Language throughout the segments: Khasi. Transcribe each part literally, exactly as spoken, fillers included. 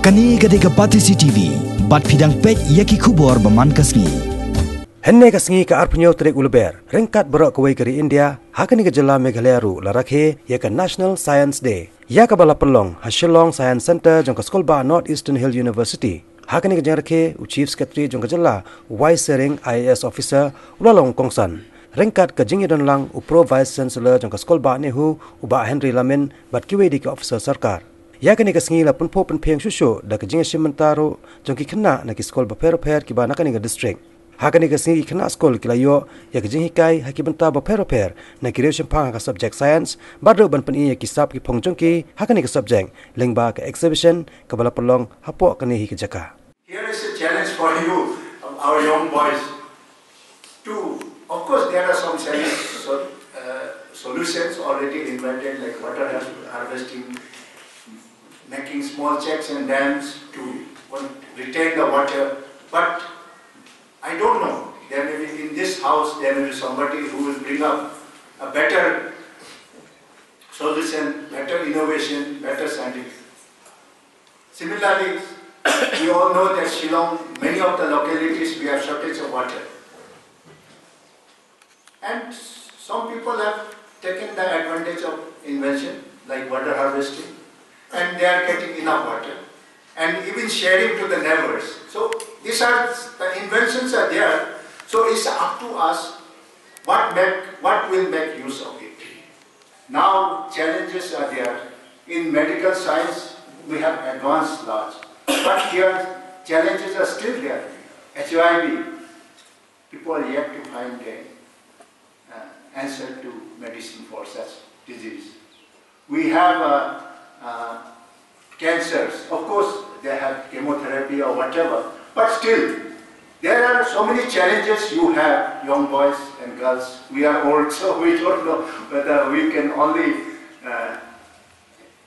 Kane ka dei ka Batesi T V, bad phi dang peit ïa ki khubor ba man ka sngi. Hynne ka sngi ka arphew tarik u Lber, ryngkat baroh kawei ka ri India, ha kane ka jylla Meghalaya ruh la rakhe ïa ka National Science Day, ïa kaba la pynlong ha Shillong Science Centre jong ka skulbah North Eastern Hill University. Ha kane ka jingrakhe, u Chief Secretary jong ka jylla, Y Sereng, I A S officer, u la long kongsan, ryngkat ka jingïadon lang u Pro Vice Chancellor jong ka skulbah NEHU, u Bah Henry Lamin, bad kiwei de ki officer sorkar. Ïa kane ka sngi la pynphuh pynphieng shuh shuh da ka jingïashim bynta ruh jong ki khynnah na ki skul bapher bapher kiba na kane ka district. Ha kane ka sngi ki khynnah skul ki la ïoh ïa ka jinghikai ha ki bynta bapher bapher na ki riew shemphang ha ka subject science, bad ruh ban pyni ïa ki sap ki phong jong ki ha kane ka subject lyngba ka exhibition kaba la pynlong hapoh kane hi ka jaka. Here is a challenge for you, our young boys, to, of course, there are some solu- so, uh, solutions already invented, like water har- harvesting, making small checks and dams to retain the water. But I don't know, there may be in this house, there may be somebody who will bring up a better solution, better innovation, better scientific. Similarly, we all know that Shillong, many of the localities, we have shortage of water. And some people have taken the advantage of invention, like water harvesting, and they are getting enough water, and even sharing to the neighbors. So these are, the inventions are there. So it's up to us what make, what will make use of it. Now challenges are there. In medical science, we have advanced large. But here, challenges are still there. H I V, people are yet to find a uh, answer to medicine for such disease. We have uh, uh, cancers. Of course, they have chemotherapy or whatever. But still, there are so many challenges you have, young boys and girls. We are old, so we don't know whether we can only uh,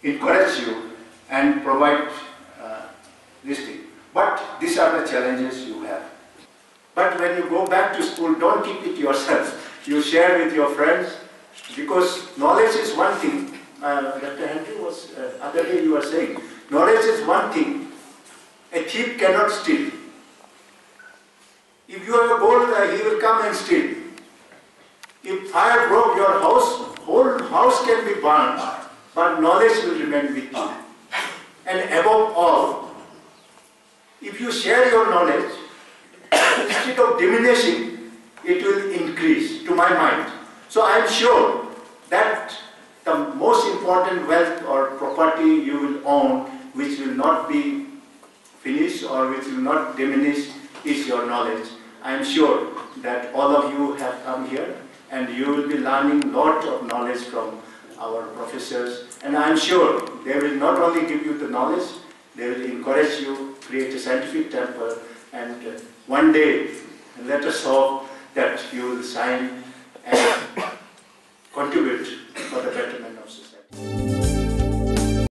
encourage you and provide uh, this thing. But these are the challenges you have. But when you go back to school, don't keep it yourself. You share with your friends, because knowledge is one thing. Uh, Doctor Henry was, uh, other day you were saying, knowledge is one thing. A thief cannot steal. If you have a gold, uh, he will come and steal. If fire broke your house, whole house can be burned, but knowledge will remain with you. And above all, if you share your knowledge, instead of diminishing, it will increase, to my mind. So I am sure that the most important wealth or property you will own, which will not be finish or which will not diminish, is your knowledge. I am sure that all of you have come here and you will be learning lot of knowledge from our professors, and I am sure they will not only give you the knowledge, they will encourage you, create a scientific temple, and uh, one day, let us hope that you will shine and contribute for the betterment.